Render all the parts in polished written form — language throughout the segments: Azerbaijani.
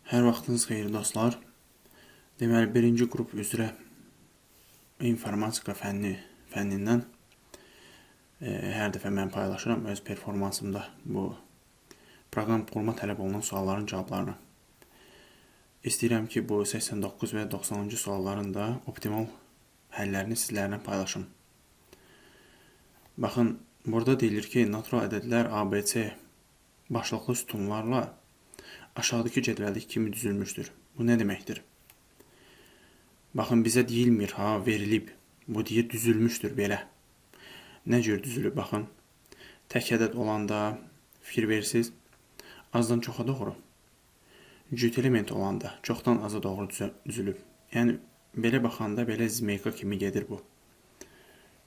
Hər vaxtınız xeyir dostlar. Deməli, birinci qrup üzrə informatika fənnindən hər dəfə mən paylaşıram öz performansımda bu proqram qurma tələb olunan sualların cavablarını. İstəyirəm ki, bu 89 və 90-cı sualların da optimal həllərini sizlərlə paylaşım. Baxın, burada deyilir ki, natural ədədlər A, B, C başlıqlı sütunlarla aşağıdakı cədvəldəki kimi düzülmüşdür. Bu nə deməkdir? Baxın, bizə deyilmir, ha, verilib. Bu deyir, düzülmüşdür belə. Nə cür düzülüb? Baxın, tək ədəd olanda fikir verirsiniz, azdan çoxa doğru. Cüt element olanda çoxdan aza doğru düzülüb. Yəni, belə baxanda belə zmeyka kimi gedir bu.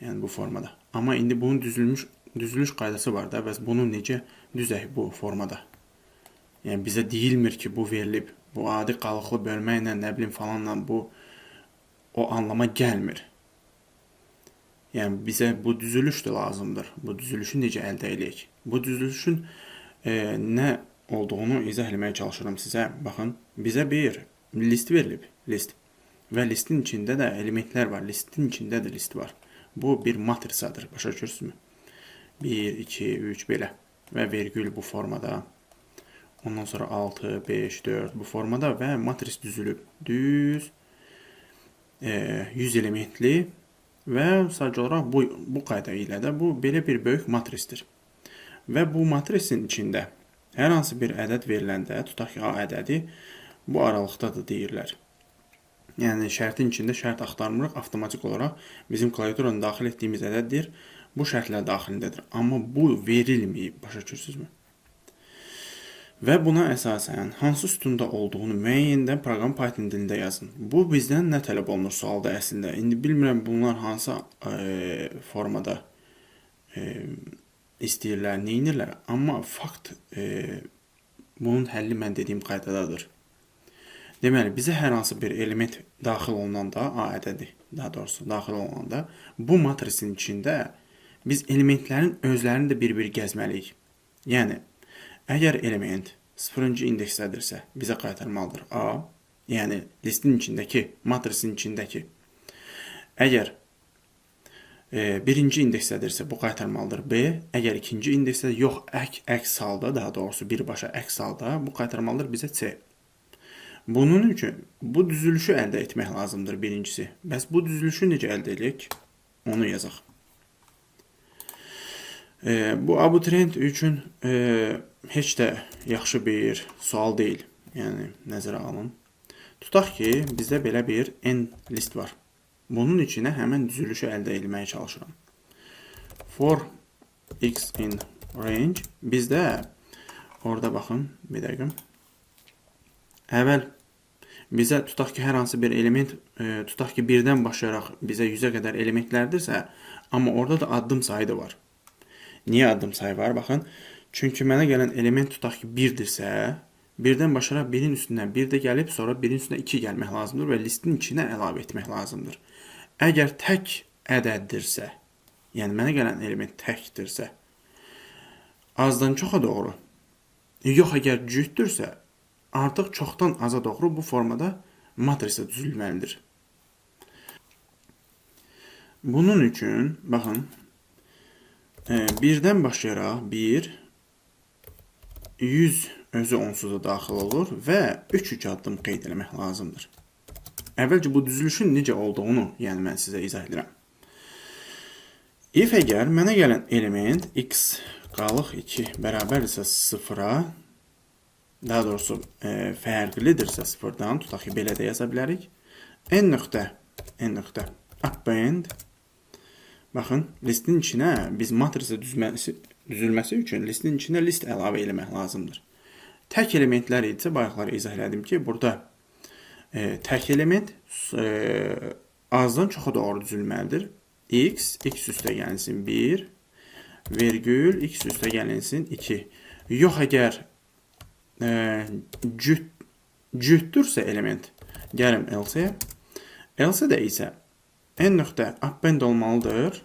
Yəni, bu formada. Amma indi bunun düzülüş qaydası var da, bəs bunu necə düzək bu formada? Yəni, bizə deyilmir ki, bu verilib. Bu adi qalıqlı bölmə ilə, nə bilim falanla bu o anlama gəlmir. Yəni, bizə bu düzülüş də lazımdır. Bu düzülüşü necə əldə eləyək? Bu düzülüşün nə olduğunu izah eləməyə çalışıram sizə. Baxın, bizə bir list verilib, list. Və listin içində də elementlər var. Listin içində də list var. Bu bir matrisadır. Başa düşürsünüzmü? 1, 2, 3 belə. Və vergül bu formada. Ondan sonra 6, 5, 4 bu formada və matris düzülüb. Düz 100 elementli və sadəcə olaraq bu qayda ilə də bu belə bir böyük matrisdir. Və bu matrisin içində hər hansı bir ədəd veriləndə, tutaq ki, A ədədi bu aralıqdadır deyirlər. Yəni, şərtin içində şərt axtarmırıq, avtomatik olaraq bizim klaviaturanı daxil etdiyimiz ədəddir, bu şərtlər daxilindədir. Amma bu verilməyib, başa düşürsünüzmü? Və buna əsasən hansı sütunda olduğunu müəyyən edən proqram Python dilində yazın. Bu bizdən nə tələb olunur sualda əslində? İndi bilmirəm bunlar hansı formada istəyirlər, nə edirlər. Amma fakt bunun həlli mən dediyim qaydadadır. Deməli, bizə hər hansı bir element daxil olunanda, A ədədi daha doğrusu daxil olunanda, bu matrisin içində biz elementlərin özlərini də bir-bir gəzməliyik. Yəni, əgər element 0-cı indeksdədirsə, bizə qaytarmalıdır A, yəni listin içindəki, matrisin içindəki. Əgər birinci indeksdədirsə, bu qaytarmalıdır B. Əgər ikinci indeksdə yox, əks halda, daha doğrusu birbaşa əks halda, bu qaytarmalıdır bizə C. Bunun üçün bu düzülüşü əldə etmək lazımdır birincisi. Bəs bu düzülüşü necə əldə edək? Onu yazaq. Bu abituriyent üçün heç də yaxşı bir sual deyil. Yəni, nəzərə alın. Tutaq ki, bizdə belə bir n list var. Bunun içinə həmən düzülüşü əldə etməyə çalışıram. For x in range bizdə orada baxın, bir dəqiqə. Əvvəl bizə tutaq ki, hər hansı bir element, tutaq ki, birdən başlayaraq bizə 100-ə qədər elementlərdirsə, amma orada da addım sayı da var. Niyə addım sayı var? Baxın, çünki mənə gələn element tutaq ki, 1-dirsə, birdən başlayaraq 1-in üstündən 1 də gəlib, sonra 1-in üstünə 2 gəlmək lazımdır və listin içinə əlavə etmək lazımdır. Əgər tək ədəddirsə, yəni mənə gələn element təkdirsə, azdan çoxa doğru, yox əgər cütdürsə, artıq çoxdan aza doğru bu formada matrisa düzülməlidir. Bunun üçün, baxın, birdən başlayaraq 1, 100 özü onsuz da daxil olur və 3-3 addım qeyd eləmək lazımdır. Əvvəlcə bu düzülüşün necə olduğunu, yəni mən sizə izah edirəm. If əgər mənə gələn element x qalıq 2 bərabərdirsə 0-a, daha doğrusu fərqlidirsə 0-dan, tutaq ki, belə də yaza bilərik. N nöqtə append. Baxın, listin içinə biz matrisa düzülməsi üçün listin içinə list əlavə eləmək lazımdır. Tək elementlər idisə, bayaqlar izah elədim ki, burada tək element azdan çoxa doğru düzülməlidir. X, x üstə gəlinsin 1, vergül, x üstə gəlinsin 2. Yox, əgər cütdürsə element, gəlim else-yə. Else-də isə n nöqtə append olmalıdır.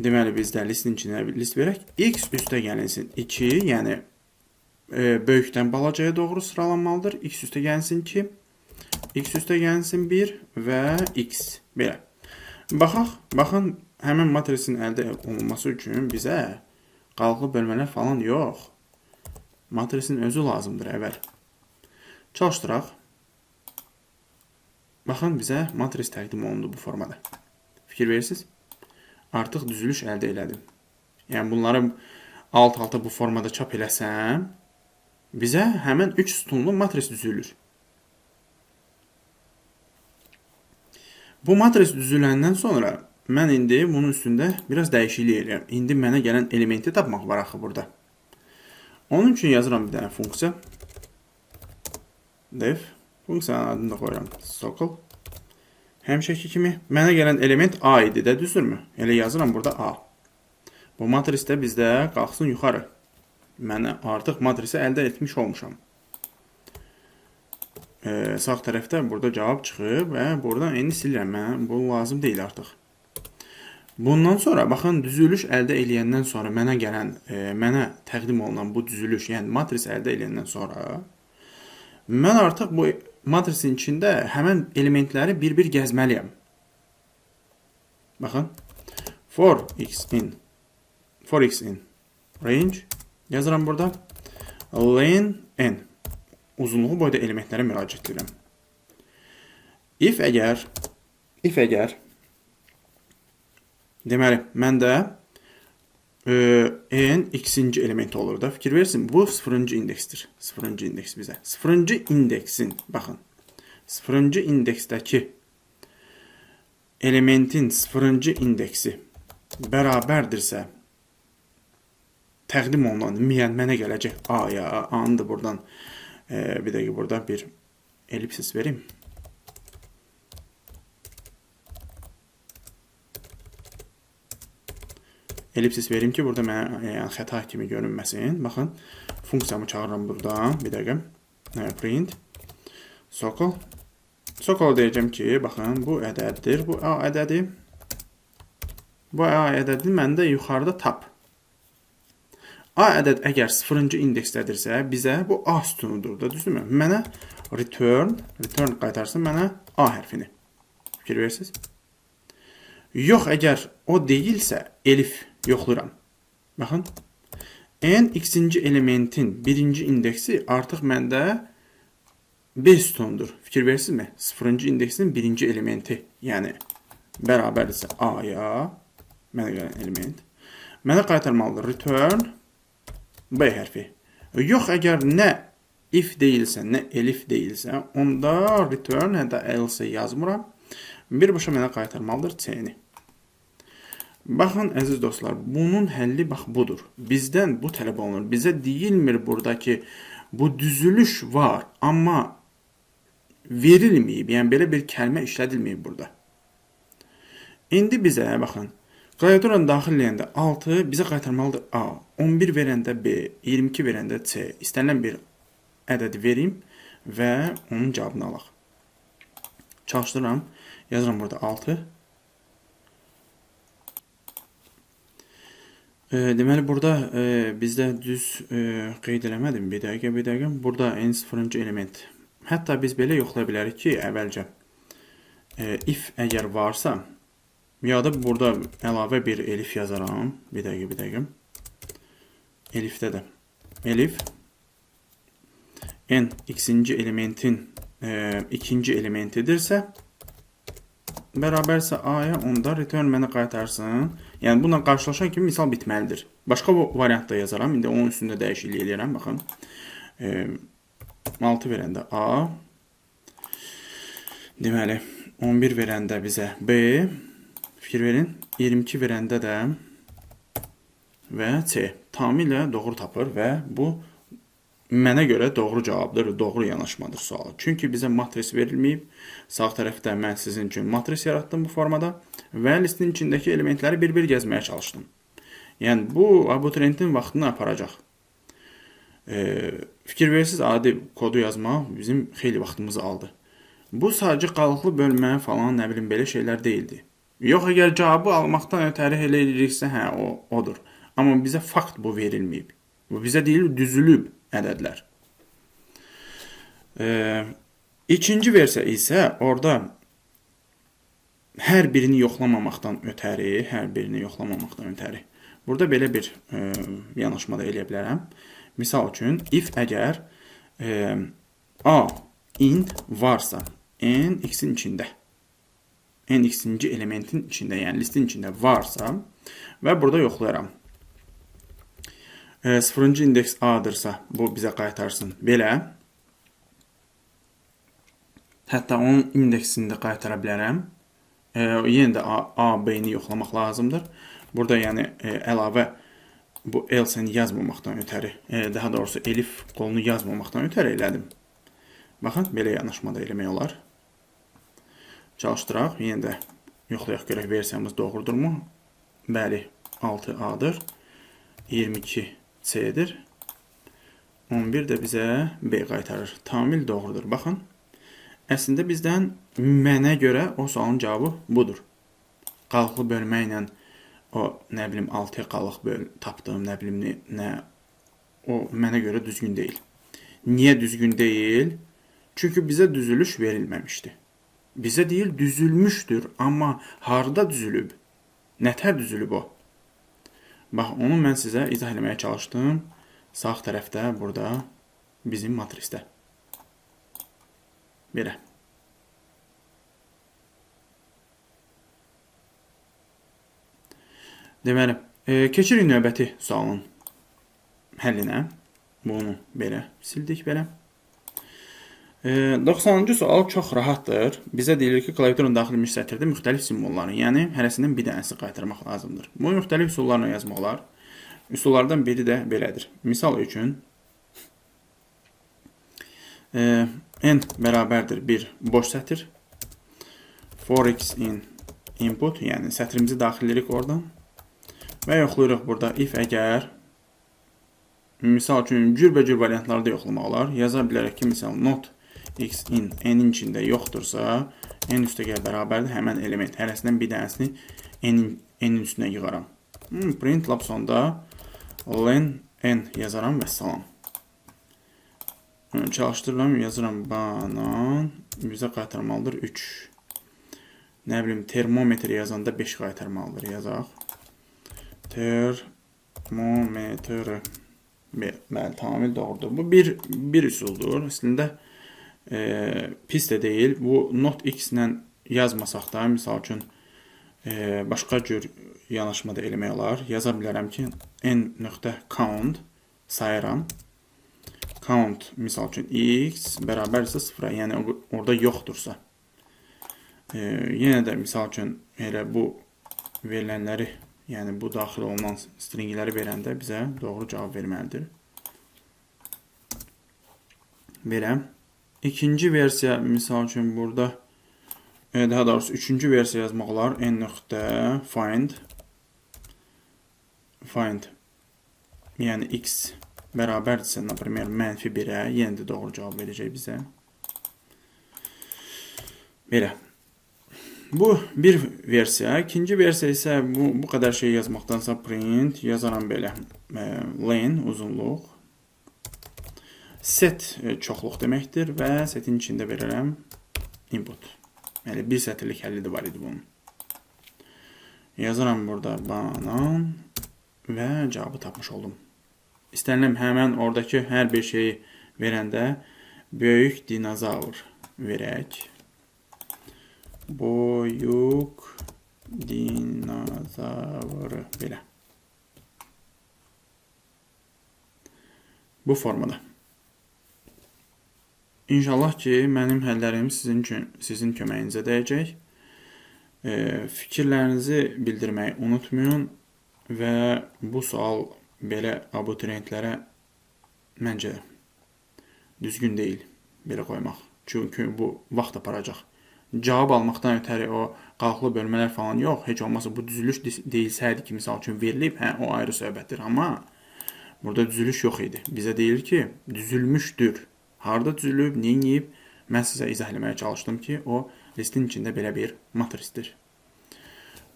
Deməli, bizdə listin içinə list verək. X üstə gəlinsin 2, yəni Böyükdən balacaya doğru sıralanmalıdır. X üstə gəlsin 2, x üstə gəlsin 1 və x. Belə. Baxaq, baxın, həmin matrisin əldə olunması üçün bizə qalıqlı bölmələr falan yox. Matrisin özü lazımdır əvvəl. Çalışdıraq. Baxın, bizə matris təqdim olundu bu formada. Fikir verirsiniz? Artıq düzülüş əldə elədim. Yəni, bunları alt-alta bu formada çap eləsəm, bizə həmən 3 sütunlu matris düzülür. Bu matris düzüləndən sonra mən indi bunun üstündə biraz dəyişiklik eləyirəm. İndi mənə gələn elementi tapmaq var axı burada. Onun üçün yazıram bir dənə funksiya. Def. Funksiyanın adını da qoyuram. Sokol. Həmişəki kimi mənə gələn element A idi də, düzdürmü? Elə yazıram burada A. Bu matris də bizdə qalxsın yuxarı. Mən artıq matrisi əldə etmiş olmuşam. Sağ tərəfdə burada cavab çıxıb və buradan eni silirəm. Mənə bu lazım deyil artıq. Bundan sonra, baxın, düzülüş əldə eləyəndən sonra mənə gələn, mənə təqdim olunan bu düzülüş, yəni matris əldə eləyəndən sonra mən artıq bu matrisin içində həmən elementləri bir-bir gəzməliyəm. Baxın, for x in range yazıram burada. Len n uzunluğu boyda elementlərə müraciət edirəm. If əgər deməli, məndə n x-inci elementi olur da. Fikir verirsin, bu 0-cı indeksdir. 0-cı indeks bizə. 0-cı indeksin, baxın, 0-cı indeksdəki elementin 0-cı indeksi bərabərdirsə, təqdim olunan, yəni mənə gələcək A-ya, A-nı da buradan, bir dəqiqə burada bir elipsis verim. Elipsis verim ki, burada mənə yəni, xəta kimi görünməsin. Baxın, funksiyamı çağırıram buradan. Bir dəqiqə. Print. Sokol. Sokol deyəcəm ki, baxın, bu ədəddir. Bu A ədədi. Bu A ədədini məndə yuxarıda tap. A ədəd əgər 0-cı indeksdədirsə, bizə bu A sütunudur da, düzdürmü? Mənə return qaytarsın mənə A hərfini. Fikir verirsiniz? Yox, əgər o deyilsə, elif yoxlayıram. Baxın, n x-inci elementin birinci indeksi artıq məndə B sütunudur. Fikir verirsinizmi? 0-cı indeksin birinci elementi, yəni bərabərdirsə A-ya, mənə gələn element, mənə qaytarmalıdır return B hərfi. Yox, əgər nə if deyilsə, nə elif deyilsə, onda return, hətta else yazmıram. Birbaşa mənə qaytarmalıdır C-ni. Baxın, əziz dostlar, bunun həlli bax budur. Bizdən bu tələb olunur. Bizə deyilmir burada ki, bu düzülüş var, amma verilməyib. Yəni, belə bir kəlmə işlədilməyib burada. İndi bizə, baxın, klaviaturanı daxil eləyəndə 6 bizə qaytarmalıdır A, 11 verəndə B, 22 verəndə C. İstənilən bir ədədi verim və onun cavabını alaq. Çalışdırıram. Yazıram burada 6. Deməli, burada bizdə düz qeyd eləmədim. Bir dəqiqə, bir dəqiqə. Burada n 0-cı element. Hətta biz belə yoxlaya bilərik ki, əvvəlcə if əgər varsa, ya da burada əlavə bir elif yazaram. Bir dəqiqə, bir dəqiqə. Elifdə də. Elif n x-inci elementin ikinci elementidirsə, bərabərsə A-ya, onda return mənə qaytarsın. Yəni, bununla qarşılaşan kimi misal bitməlidir. Başqa bu variantda yazaram. İndi onun üstündə dəyişiklik eləyirəm. Baxın. 6 verəndə A. Deməli, 11 verəndə bizə B. Fikir verin. 22 verəndə də və C. Tamamilə doğru tapır və bu mənə görə doğru cavabdır, doğru yanaşmadır sualı. Çünki bizə matris verilməyib. Sağ tərəfdə mən sizin üçün matris yaratdım bu formada və listin içindəki elementləri bir-bir gəzməyə çalışdım. Yəni, bu abituriyentin vaxtını aparacaq. Fikir verirsiniz, adi kodu yazmaq bizim xeyli vaxtımızı aldı. Bu sadəcə qalıqlı bölmə falan, nə bilim, belə şeylər deyildi. Yox, əgər cavabı almaqdan ötəri elə eləyiriksə, hə, odur. Amma bizə fakt bu verilməyib. Bu bizə deyilir, düzülüb. ədədlər. İkinci versiya isə orada hər birini yoxlamamaqdan ötəri, burada belə bir yanaşma da eləyə bilərəm. Misal üçün, if əgər A in varsa, n x-in içində, n x-inci elementin içində, yəni listin içində varsa və burada yoxlayaram. Sıfırıncı indeks A-dırsa, bu bizə qaytarsın belə. Hətta onun indeksini də qaytara bilərəm. Yenə də A, B-ni yoxlamaq lazımdır. Burada yəni əlavə bu else-ni yazmamaqdan ötəri, daha doğrusu elif qolunu yazmamaqdan ötəri elədim. Baxın, belə yanaşma da eləmək olar. Çalışdıraq, yenə də yoxlayaq görək versiyamız doğrudurmu? Bəli, 6A-dır, 22 C-dir, 11 də bizə B qaytarır. Tamamilə doğrudur. Baxın, əslində bizdən mənə görə o sualın cavabı budur. Qalıqlı bölmə ilə o, nə bilim, 6-ya qalıq tapdığım, nə bilim, nə, o mənə görə düzgün deyil. Niyə düzgün deyil? Çünki bizə düzülüş verilməmişdi. Bizə deyil, düzülmüşdür, amma harda düzülüb? Nətər düzülüb o? Bax, onu mən sizə izah eləməyə çalışdım. Sağ tərəfdə, burada, bizim matrisdə. Belə. Deməli, keçirik növbəti sualın həllinə. Bunu belə sildik, belə. 90-cı sual çox rahatdır. Bizə deyilir ki, klaviaturun daxil edilmiş sətirdə müxtəlif simvolların, yəni hərəsindən bir dənəsi qaytarmaq lazımdır. Bunu müxtəlif üsullarla yazmaq olar. Üsullardan biri də belədir. Misal üçün, n bərabərdir bir boş sətir. For x in input, yəni sətrimizi daxil edirik oradan. Və yoxlayırıq burada if əgər, misal üçün, cürbəcür variantlarda yoxlamaq olar. Yaza bilərək ki, misal not x in n-in içində yoxdursa, n üstəgəl bərabərdir həmən element. Hərəsindən bir dənəsini n-in üstünə yığaram. Print lap sonda len n yazaram və salam. Çalışdırıram, yazıram banan, bizə qaytarmalıdır 3. Nə bilim, termometr yazanda 5 qaytarmalıdır, yazaq. Termometr. Bəli, tamamilə doğrudur. Bu bir üsuldur. Əslində, pis də deyil. Bu not x ilə yazmasaq da, misal üçün, başqa cür yanaşma da eləmək olar. Yaza bilərəm ki, n nöqtə count sayıram. Count, misal üçün, x bərabərsə 0-a, yəni orada yoxdursa. Yenə də, misal üçün, elə bu verilənləri, yəni bu daxil olunan stringləri verəndə bizə doğru cavab verməlidir. Belə. İkinci versiya, misal üçün, burada, daha doğrusu üçüncü versiya yazmaq olar. N nöqtə find, find, yəni x bərabərdirsə, naprimer, mənfi 1-ə, yenə də doğru cavab verəcək bizə. Belə. Bu bir versiya. İkinci versiya isə bu qədər şey yazmaqdansa print yazaram belə. Len uzunluq. Set çoxluq deməkdir və setin içində verərəm input. Yəni bir sətirlik həlli də var idi bunun. Yazaram burada banan və cavabı tapmış oldum. İstənilən həmən oradakı hər bir şeyi verəndə böyük dinozavr verək. Böyük dinozavrı belə. Bu formada. İnşallah ki, mənim həllərim sizin köməyinizə dəyəcək. Fikirlərinizi bildirməyi unutmayın və bu sual belə abituriyentlərə məncə düzgün deyil belə qoymaq. Çünki bu vaxt aparacaq. Cavab almaqdan ötəri o qalıqlı bölmələr falan yox. Heç olmazsa bu düzülüş deyilsəydi ki, misal üçün verilib, hə, o ayrı söhbətdir. Amma burada düzülüş yox idi. Bizə deyilir ki, düzülmüşdür. Harda düzülüb, neyniyib? Mən sizə izah eləməyə çalışdım ki, o listin içində belə bir matrisdir.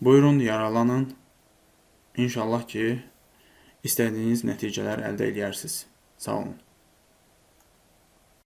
Buyurun, yararlanın. İnşallah ki, istədiyiniz nəticələr əldə eləyərsiniz. Sağ olun.